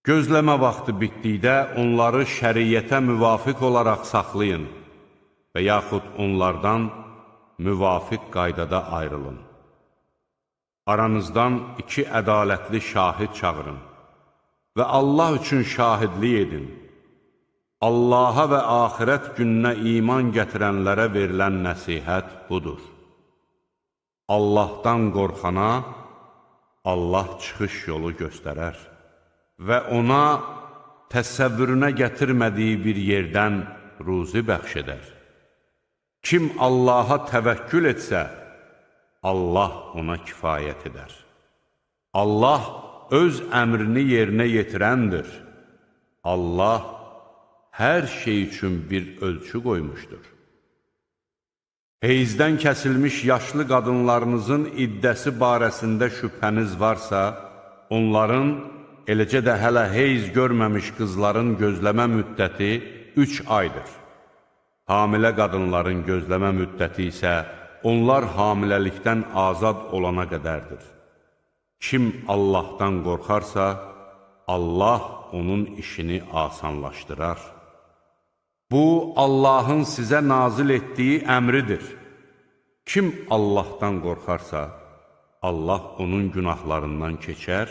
Gözləmə vaxtı bitdikdə onları şəriyyətə müvafiq olaraq saxlayın və yaxud onlardan müvafiq qaydada ayrılın. Aranızdan iki ədalətli şahid çağırın və Allah üçün şahidlik edin. Allaha və axirət gününə iman gətirənlərə verilən nəsihət budur. Allahdan qorxana Allah çıxış yolu göstərər və ona təsəvvürünə gətirmədiyi bir yerdən ruzi bəxş edər. Kim Allaha təvəkkül etsə, Allah ona kifayət edər. Allah öz əmrini yerinə yetirəndir. Allah hər şey üçün bir ölçü qoymuşdur. Heyzdən kəsilmiş yaşlı qadınlarınızın iddəsi barəsində şübhəniz varsa, onların, eləcə də hələ heyz görməmiş qızların gözləmə müddəti 3 aydır. Hamilə qadınların gözləmə müddəti isə onlar hamiləlikdən azad olana qədərdir. Kim Allahdan qorxarsa, Allah onun işini asanlaşdırar. Bu, Allahın sizə nazil etdiyi əmridir. Kim Allahdan qorxarsa, Allah onun günahlarından keçər